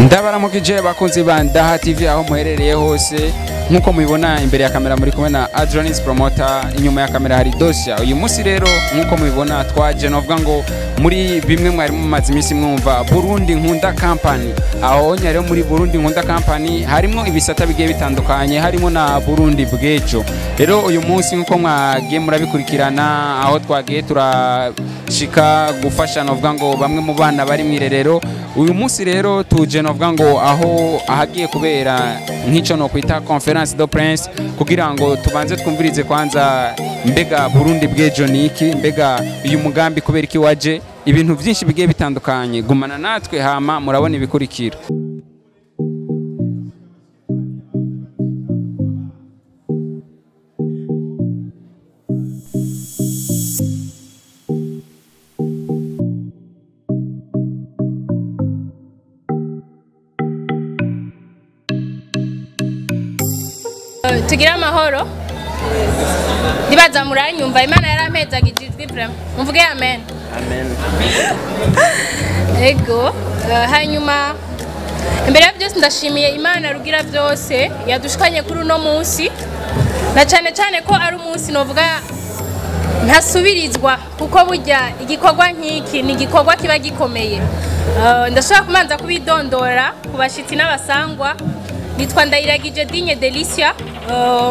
Ndabaramukije bakunzi ba Ndaha TV aho muherereye hose. Nkuko mubibona, imbere ya kamera muri kumwe na Adronis Promoter, inyuma ya kamera hari Dosia. Uyu munsi rero, nkuko mubibona, twaje novuga ngo muri bimwe mwari mumaze iminsi mwumva, Burundi Nkunda Company. Aho rero muri Burundi Nkunda Company harimo ibisata bigiye bitandukanye, harimo na Burundi Bwejo. Rero uyu munsi, nkuko mwagiye murabikurikirana, aho twagiye turashika gufasha novuga ngo bamwe mu bana bari mu irerero. Uyu munsi rero tuje novuga ngo aho ahagiye kubera nk'ico no kwita conférence de presse, kugira ngo tubanze twumvirize kwanza mbega Burundi Bwejo ni iki, mbega uyu mugambi kubera iki waje, ibintu byinshi bigiye bitandukanye. Gumana natwe hama murabona ibikurikira. Tugira amahoro. Ndibaza muranyumva. Imana yarampezagije ijwi vraiment. Muvuge amen. Amen. Ego. Hanyuma imbere ya byose ndashimiye Imana rugira byose yadushikanye kuri uno munsi, na cyane cyane ko ari umunsi novuga ntasubirizwa, kuko burya igikorwa nk'iki ni igikorwa kiba gikomeye. Ndashobora kumanza kubidondora ku bashitsi n'abasangwa. Nitwa Ndayiragije Digne Delicia,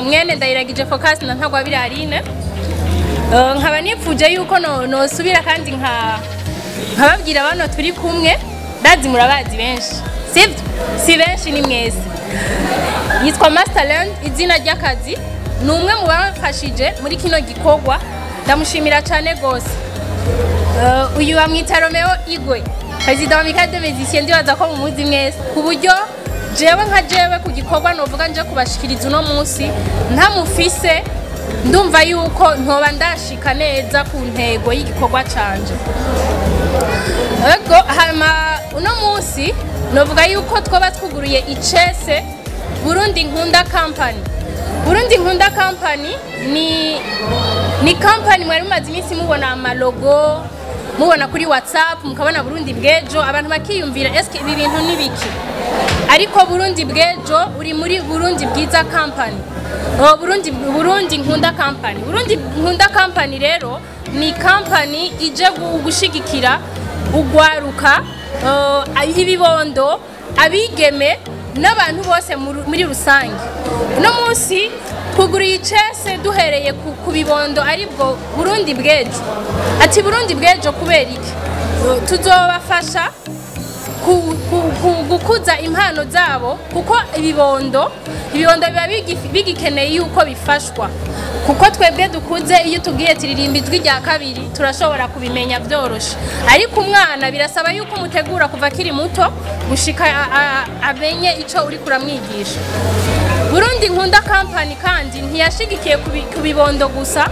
mwene Ndayiragije Focus na Ntagwabira Aline. Nkaba nipfuje yuko no nosubira kandi nka nkababwira bano turi kumwe. Ndazi murabazi benshi, sivyo? Si benshi, ni mwese. Yitwa Masterland izina ry'akazi, ni umwe mu bamfashije muri kino gikorwa, ndamushimira cyane gose. Uyu bamwita Romeo Igwe, perezida wa Amicale des Musiciens, ndibaza ko mumuzi mwese, ku buryo jewe nka jewe ku gikorwa novuga nje kubashikiriza uno munsi ntamufise, ndumva yuko ntoba ndashika neza ku ntego y'igikorwa canje. Ego, hama uno munsi novuga yuko twoba twuguruye icese Burundi Nkunda Company. Burundi Nkunda Company ni company mwari mumaze iminsi mubona amalogo, mubona kuri WhatsApp, mukabona Burundi Bwejo, abantu bakiyumvira eske ibi bintu ni biki? Ariko Burundi Bwejo uri muri Burundi Bwiza Company. Oh, Burundi Nkunda Company. Burundi Nkunda Company rero ni company ije gushigikira ugwaruka, ibibondo, abigeme n'abantu bose muri rusange. Uno munsi kugura icese duhereye ku bibondo, aribwo Burundi Bwejo. Ati Burundi Bwejo kubera iki? Tuzobafasha gukuza impano zabo, kuko ibibondo biba bigikeneye yuko bifashwa, kuko twebwe dukuze iyo tubwiye turirimba ijwi rya kabiri turashobora kubimenya byoroshe, ariko umwana birasaba yuko umutegura kuva akiri muto gushika amenye ico uri kuramwigisha. Burundi Nkunda Company kandi ntiyashigikiye ku bibondo gusa.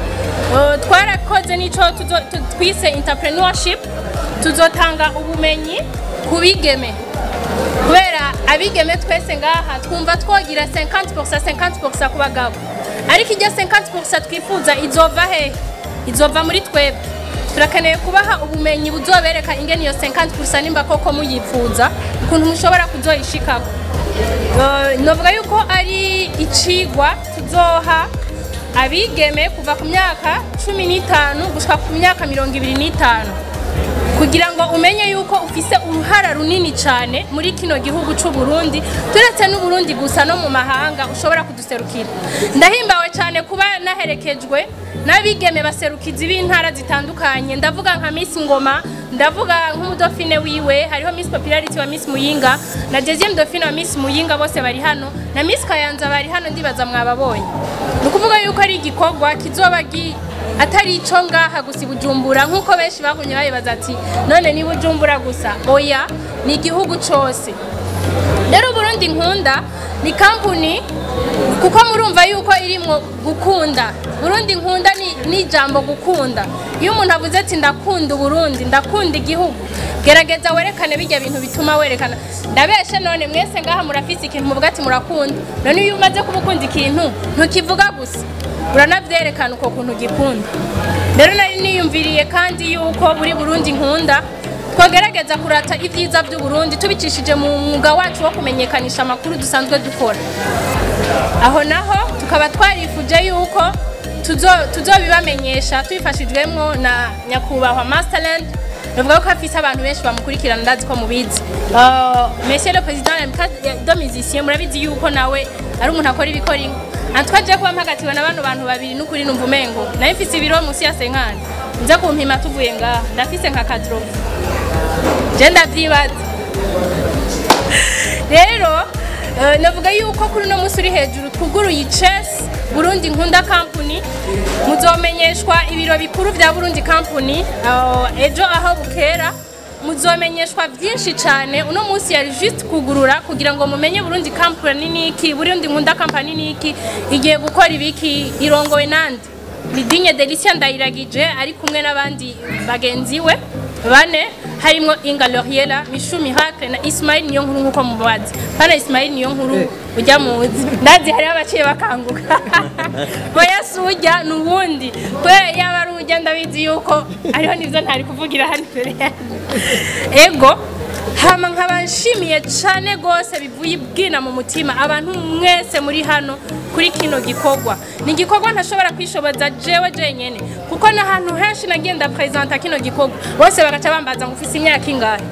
Twarakoze n'ico twise entrepreneurship. Tuzotanga ubumenyi ku bigeme, kubera abigeme twese ngaha twumva twogira 50% 50% ku bagabo, ariko ijya 50% twifuza izova hehe? Izova muri twebwe. Turakeneye kubaha ubumenyi buzobereka ingene iyo 50%, nimba koko muyifuza, ukuntu mushobora kuzoyishikako. Novuga yuko ari icigwa tuzoha abigeme kuva ku myaka 15 gushika ku myaka 25, kugira ngo umenye yuko ufise uruhara runini cyane muri kino gihugu c'u Burundi, turetse n'u Burundi gusa, no mu mahanga ushobora kuduserukira. Ndahimbawe cyane kuba naherekejwe n'abigeme baserukizi b'intara zitandukanye. Ndavuga nka Miss Ngoma, ndavuga nk'umudofine wiwe, hariho Miss Popularity wa Miss Muyinga na deuxième dauphine wa Miss Muyinga, bose bari hano, na Miss Kayanza bari hano, ndibaza mwababonye. Ni ukuvuga yuko ari igikorwa kizoba atari ico ngaha gusa i Bujumbura, nkuko benshi bagumye babibaza ati none ni Bujumbura gusa? Oya, ni igihugu cose. Rero Burundi Nkunda ni kampuni, kuko murumva yuko irimwo gukunda. Burundi Nkunda ni ijambo gukunda. Iyo umuntu avuze ati ndakunda Burundi, ndakunda igihugu, gerageza werekane bijya bintu bituma werekana. Ndabeshe? None mwese ngaha murafise ikintu muvuga ati murakunda. None iyo umaze kubukunda ikintu, ntukivuga gusa, uranavyerekana uko kuntu gikunda. Rero nari niyumviriye kandi yuko muri Burundi Nkunda twagerageza kurata ibyiza by'u Burundi tubicishije mu mwuga wacu wo kumenyekanisha amakuru dusanzwe dukora. Aho naho tukaba twarifuje yuko tuzobibamenyesha tubifashijwemo na nyakubahwa Masterland. Navuga ko afise abantu benshi bamukurikirana, ndazi ko mubizi. Monsieur le Président de musicien, murabizi yuko nawe ari umuntu akora ibikora inka. Antwaje kuba mpagatiwe na bano bantu babiri n'ukuri numva umengo naye mfise ibiro munsi ya senkani, nza kumpima tuvuye ngaha ndafise nka 80 je ndavyibaza. Rero navuga yuko kuri no munsi uri hejuru twuguruye Chess Burundi Nkunda Company. Muzomenyeshwa ibiro bikuru vya Burundi Company ejo aho bukera, muzomenyeshwa byinshi cyane. Uno munsi yari juste kugurura kugira ngo mumenye Burundi Company niki, Burundi Nkunda Company niki, igiye gukora ibiki, irongowe nande. Ni Digne Delicia Ndayiragije ari kumwe n'abandi bagenzi we bane, harimo Inga Loriela, Mishu Miracle na Ismail Niyonkuru nkuko mubazi. Pana Ismail Niyonkuru ujya muzi, ndazi hari abaciye bakanguka. Boya sujya nubundi kwe yaba ari ujya ndabizi yuko ariho nivyo ntari kuvugira hano imbere yanyu. Ego hama nkabashimiye cyane gose bivuye ibwina mu mutima abantu mwese muri hano kuri kino gikorwa. Ni igikorwa ntashobora kwishoboza jewe jenyene, kuko n'ahantu henshi nagenda presenta kino gikorwa bose bagaca bambaza ngo ufise imyaka ingahe,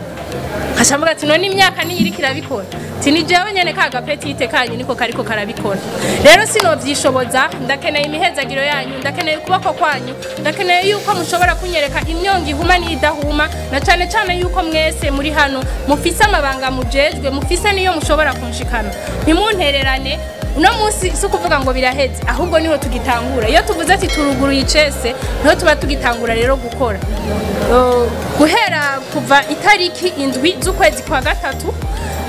nkashambuga ati none imyaka niyo iriko irabikora, ati ni jewe nyene ka gapetite kanyu niko kariko karabikora. Rero sinovyishoboza, ndakeneye imihezagiro yanyu, ndakeneye ukuboko kwanyu, ndakeneye yuko mushobora kunyereka imyongo ihuma n'idahuma, na cane cane yuko mwese muri hano mufise amabanga mujejwe, mufise niyo mushobora kunshikana. Ntimuntererane uno munsi si ukuvuga ngo biraheze, ahubwo niho tugitangura. Iyo tuvuze ati turuguruye icese, niho tuba tugitangura rero gukora. Guhera kuva itariki 7 z'ukwezi kwa 3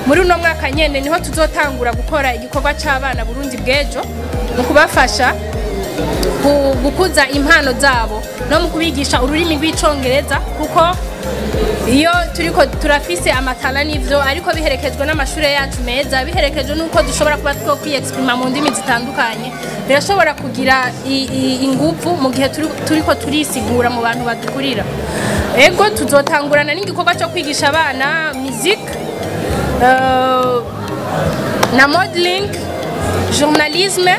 muri uno mwaka nyene niho tuzotangura gukora igikorwa c'abana Burundi bw'ejo mu kubafasha gukuza impano zabo no mu kubigisha ururimi rw'icongereza, kuko iyo turiko turafise amatala n'ivyo, ariko biherekejwe n'amashure yacu meza, biherekejwe n'uko dushobora kuba two kwiyexprima mu ndimi zitandukanye, birashobora kugira inguvu mu gihe turiko turisigura mu bantu badukurira. Ego tuzotangurana n'igikorwa cyo kwigisha abana musique, na modeling, journalisme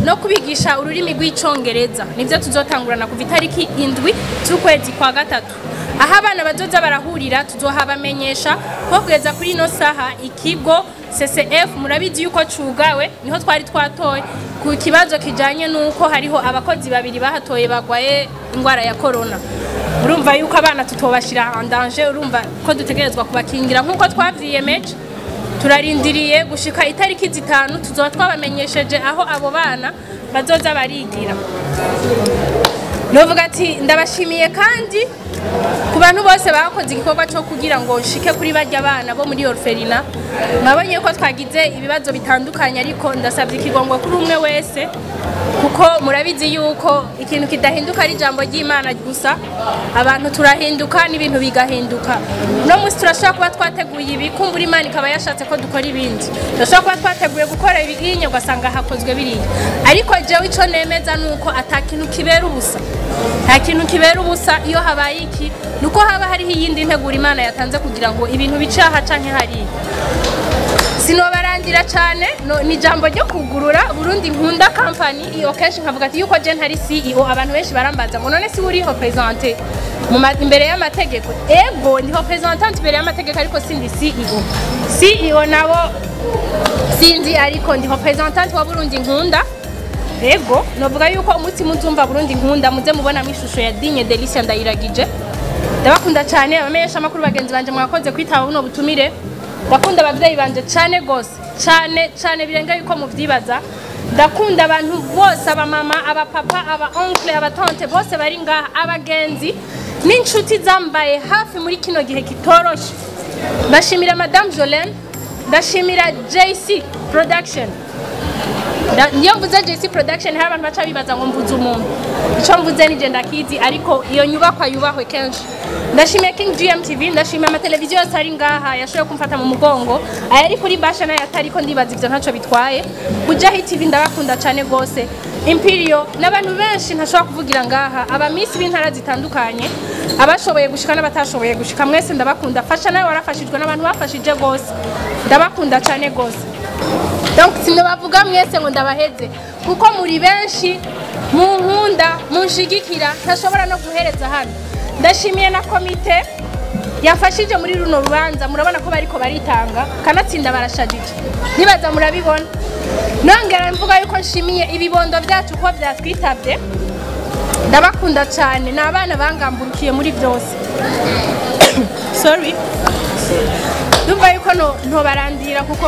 no kubigisha ururimi rw'icongereza. Nivyo tuzotangurana kuva itariki 7 z'ukwezi kwa 3. Aho abana bazoza barahurira tuzohabamenyesha ko kugeza kuri ino saha ikigo CCF murabizi yuko cugawe, niho twari twatoye ku kibazo kijanye nuko hariho abakozi babiri bahatoye bagwaye ingwara ya corona. Urumva yuko abana tutobashira en danger, urumva ko dutegerezwa kubakingira nkuko twavyiyemeje. Turarindiriye gushika itariki 5 tuzoba twabamenyesheje aho abo bana bazoza barigira. Novuga ati ndabashimiye kandi ku bantu bose bakoze igikorwa cyo kugira ngo nshike kuri barya bana bo muri orphelinat. Mwabonye ko twagize ibibazo bitandukanye, ariko ndasabye ikigongwe kuri umwe wese, kuko murabizi yuko ikintu kidahinduka ari ijambo ry'Imana gusa, abantu turahinduka n'ibintu bigahinduka. No munsi turashobora kuba twateguye ibi, kumbura Imana ikaba yashatse ko dukora ibindi. Turashobora kuba twateguye gukora ibinye ugasanga hakozwe biriya, ariko jewe ico nemeza nuko atakintu kibera ubusa. Nta kintu kibera ubusa. Iyo habaye iki nuko haba hariho iyindi ntegura Imana yatanze kugira ngo ibintu bice aha canke hariya. Sinobarangira cyane, ni jambo ryo kugurura Burundi Nkunda Company. Iyo kenshi nkavuga ati yuko je ntari CEO, abantu benshi barambaza ngo none si uri représenter imbere y'amategeko. Ego ndi représentante imbere y'amategeko, ariko sindi CEO. CEO nabo sinzi, ariko ndi représentante wa Burundi Nkunda. Ego novuga yuko umunsi muzumva Burundi Nkunda muze mubona mwishusho ya Digne Delicia Ndayiragije. Ndabakunda cyane abamenyesha amakuru bagenzi banje, mwakoze kwitaba buno butumire. Ndakunda abavyeyi banje cyane gose, cyane cyane birenga yuko muvyibaza. Ndakunda abantu bose, abamama, abapapa, aba oncle, abatante bose bari ngaha, abagenzi n'inshuti zambaye hafi muri kino gihe kitoroshe. Ndashimira Madame Jolene, ndashimira JC Production. Niyo mvuze JC Production hari abantu baca bibaza ngo mvuze umuntu, ico mvuze ni je ndakizi, ariko iyo nyubakwa yubahwe kenshi. Ndashimiye King GMTV, ndashimiye amateleviziyo yose ari ngaha yashoboye kumfata mu mugongo, ayari kuri basha nayo atariko, ndibaza ivyo ntaco bitwaye. Kujahi TV ndabakunda cane gose. Imperial n'abantu benshi ntashobora kuvugira ngaha, abamisi b'intara zitandukanye, abashoboye gushika n'abatashoboye gushika, mwese ndabakunda. Fasha nawe warafashijwe n'abantu bafashije gose, ndabakunda cyane gose. Donc sinobavuga mwese ngo ndabaheze kuko muri benshi munkunda, munshigikira, ntashobora no guhereza hano. Ndashimiye na komite yafashije muri runo rubanza, murabona ko bariko baritanga kanatsinda barashajije, nibaza murabibona. Nongera mvuga yuko nshimiye ibibondo byacu ko byatwitabye, ndabakunda cyane, ni abana bangamburukiye muri byose. Sorry, ndumva yuko ntobarandira kuko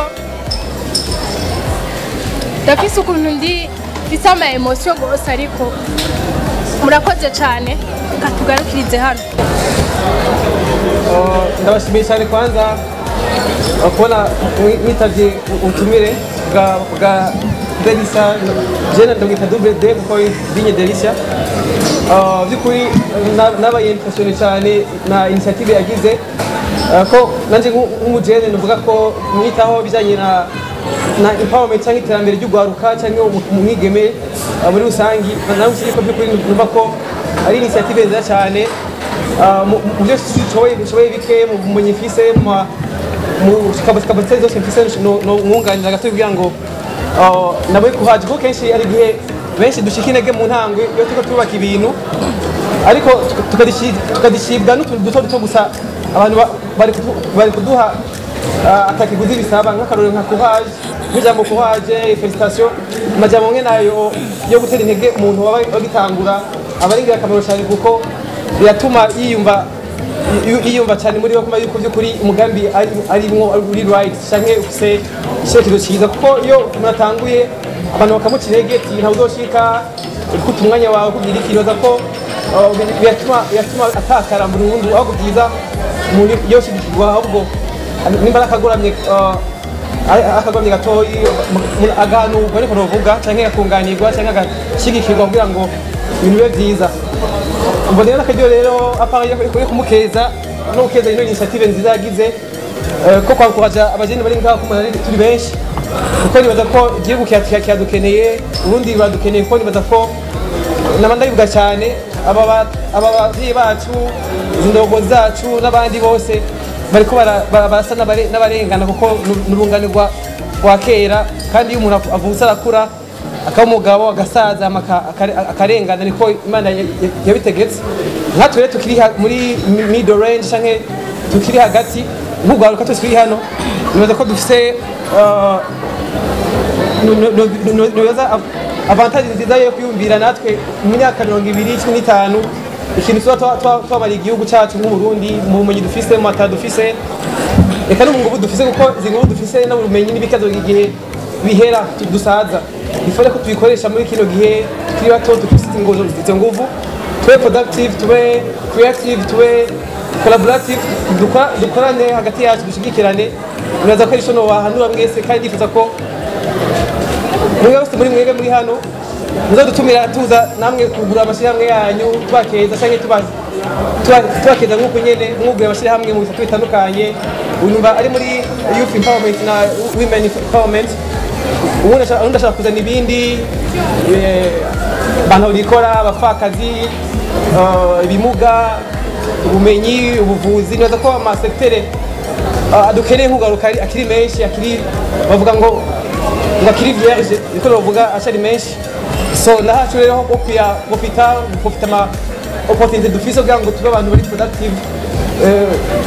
ndafise ukuntu ndi mfise ama emotion gose, ariko murakoze cyane, reka tugarukirize hano. Ndabashimiye cyane kwanza kubona mwitavye ubutumire bwa Delisa, je ndamwita Double D kuko dinye Delisa. By'ukuri nabaye impressionné cyane na initiative yagize, ko nanje nk'umujene nuvuga ko mwitaho bijanye na empowerment cyangwa iterambere ry'ugwaruka cyangwa umwigeme muri rusangi. Nawe ko by'ukuri numva ko ari initiative nziza cyane mu byo nshoboye bike mu bumenyi mfise, mu kapasite zose mfise mwunganira gato kugira ngo nawe kuhaje, kuko kenshi ari igihe benshi dushika intege mu ntango iyo turiko turubaka ibintu, ariko tukadishibwa n'utuntu duto duto gusa abantu bari kuduha atakiguzi bisaba, nk'akarorero nka courage, nk'ijambo courage, felicitation, amajambo mwe nayo yo gutera intege umuntu waba agitangura aba ari ingirakamaro cyane, kuko biratuma yiyumva cyane muri we kuma yuko by'ukuri umugambi arimwo uri right canke ufise icyerekezo cyiza. Kuko iyo umuntu atanguye abantu bakamuca intege ati ntawe uzoshika, urikuta umwanya wawe kugira ikibazo, ko biratuma atakara burundu. Ahubwo byiza umuntu yoshigikirwa, ahubwo nimba akagoramye gatoyi agahanurwa ariko novuga canke akunganirwa canke agashigikirwa kugira ngo ibintu bibe vyiza. Ubwo rero akaryo rero apart yo kumukeza no gukeza ino initiative nziza yagize, ko kwankuraja abajene bari ngaho kumana turi benshi, kuko nibaza ko igihugu kiradukeneye, ubundi baradukeneye, kuko nibaza ko naba ndabivuga cyane aba bavyeyi bacu, izi ndongozi zacu n'abandi bose bariko barasa n'abarengana, kuko n'urungano rwa kera, kandi iyo umuntu avutse arakura akaba umugabo agasaza akarengana, niko Imana yabitegetse. Nkatwe rero tukiri muri middle range canke tukiri hagati nk'urwaruka twese turi hano, nibaza ko dufise nibaza avantage nziza yo kwiyumvira natwe mu myaka 20 15 ikintu tuba twabara igihugu cyacu nk'Uburundi, mu bumenyi dufise, mu matara dufise, eka no mu nguvu dufise, kuko izi nguvu dufise n'ubumenyi n'ibikazo igihe bihera dusaza, ifore ko tubikoresha muri kino gihe tukiri bato, dufise izo nguvu, tube productive, tube creative, tube collaborative, dukorane hagati yacu, dushigikirane. Nibaza ko ari ico nobahanura mwese, kandi ndifuza ko mwebwe bose muri mwebwe muri hano muzadutumira tuza namwe kugura amashirahamwe yanyu, tubakeza canke tubakeza nk'uko nyene mwugura amashirahamwe mu bisata bitandukanye. Unyumva ari muri youth empowerment na women empowerment, ubundi ashaka kuzana ibindi abantu bikora, abapfakazi, ibimuga, ubumenyi, ubuvuzi. Nibaza ko amasektere adukeneye nk'ugaruka akiri menshi, akiri bavuga ngo akiri vierge, niko bavuga ashari menshi. So nahacu rero ho guprofita ama opportunité dufise kugira ngo tube abantu bari productive,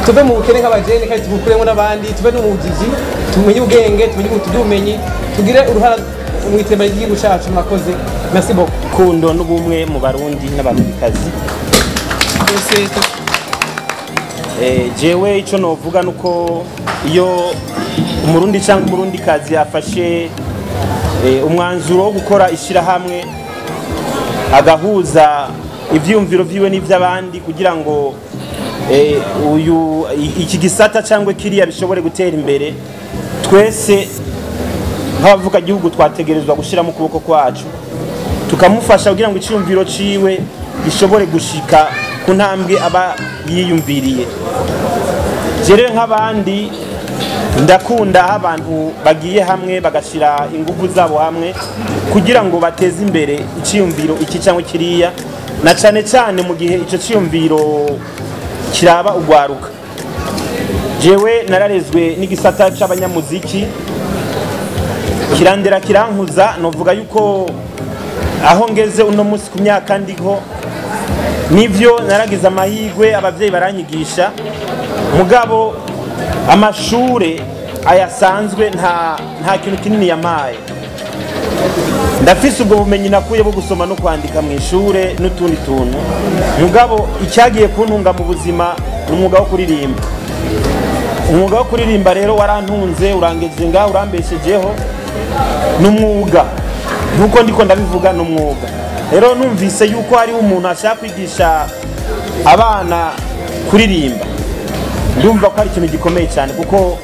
tuve mu bukene nk'abajene kandi tubukuremo n'abandi, tuve no mu bujiji, tumenye ubwenge, tumenye ubumenyi, tugire uruhara mu iterambere ry'igihugu cyacu. Murakoze, merci beaucoup. Kundo n'ubumwe mu Barundi n'Abarundikazi. Jewe ico novuga nuko iyo umurundi cyangwa umurundikazi yafashe umwanzuro wo gukora ishirahamwe, agahuza ivyumviro vyiwe n'ivy'abandi kugira ngo uyu iki gisata cyangwa kiriya bishobore gutera imbere, twese nk'abavuka gihugu twategerezwa gushira mu kuboko kwacu tukamufasha kugira ngo icyumviro ciwe gishobore gushika ku ntambwe aba yiyumviriye. Jere nk'abandi Ndakunda aho abantu bagiye hamwe bagashyira ingufu zabo hamwe kugira ngo bateze imbere icyiyumviro iki cyangwa kiriya, na cyane cyane mu gihe icyo cyiyumviro kiraba ugwaruka. Jewe nararezwe n'igisata c'abanyamuziki, kirandera kirankuza. Novuga yuko aho ngeze uno munsi ku myaka ndiho, nivyo naragize amahirwe abavyeyi baranyigisha, mugabo amashure ayasanzwe nta kintu kinini yamaye. Ndafise ubwo bumenyi nakuye bwo gusoma no kwandika mu ishure n'utundi tuntu, mugabo icyagiye kuntunga mu buzima ni umwuga wo kuririmba. Umwuga wo kuririmba rero warantunze, urangeje ngaho, urambeshejeho. Ni umwuga nkuko ndiko ndabivuga, ni umwuga. Rero numvise yuko hariho umuntu ashaka kwigisha abana kuririmba, ndumva ko ari ikintu gikomeye cyane, kuko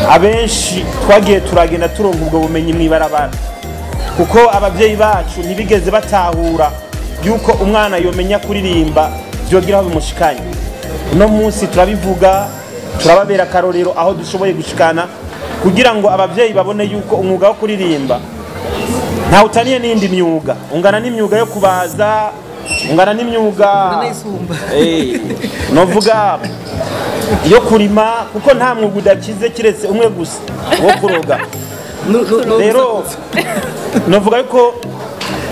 abenshi twagiye turagenda turonka ubwo bumenyi mw'ibarabara, kuko ababyeyi bacu ntibigeze batahura yuko umwana yomenya kuririmba byogira aho bimushikanye. Uno munsi turabivuga, turababera akarorero aho dushoboye gushikana, kugira ngo ababyeyi babone yuko umwuga wo kuririmba ntawe utaniye n'indi myuga, ungana n'imyuga yo kubaza, ungana n'imyuga Uranayisumba. Novuga yo kurima, kuko nta mwuga udakize kiretse umwe gusa wo kuroga. Rero novuga yuko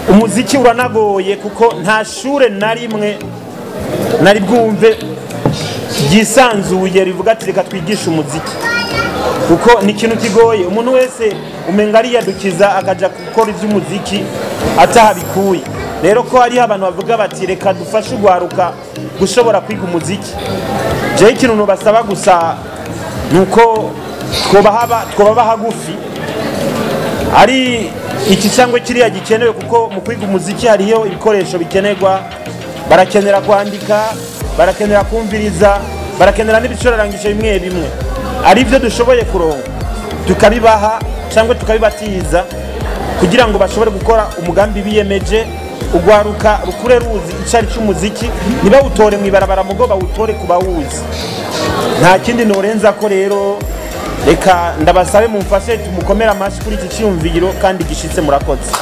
umuziki uranagoye, kuko nta shure na rimwe nari bwumve ryisanzuye rivuga ati reka twigishe umuziki, kuko ni ikintu kigoye. Umuntu wese umenga ariyadukiza akaja gukora ivy'umuziki atahabikuye. Rero ko hariho abantu bavuga bati reka dufashe ugwaruka gushobora kwiga umuziki, jewe ikintu nobasaba gusa nuko twobaba hagufi ari iki cyangwa kiriya gikenewe, kuko mu kwiga umuziki hariyo ibikoresho bikenerwa. Barakenera kwandika, barakenera kumviriza, barakenera n'ibicurarangisho bimwe bimwe, ari byo dushoboye kuronka tukabibaha cyangwa tukabibatiza kugira ngo bashobore gukora umugambi biyemeje. Ugwaruka rukure ruzi icari cy'umuziki, ntibawutore mu ibarabara, mugo bawutore ku bawuzi. Nta kindi norenza ko rero reka ndabasabe mumfashe tumukomere amashyi kuri iki cyiyumviro kandi gishitse. Murakoze.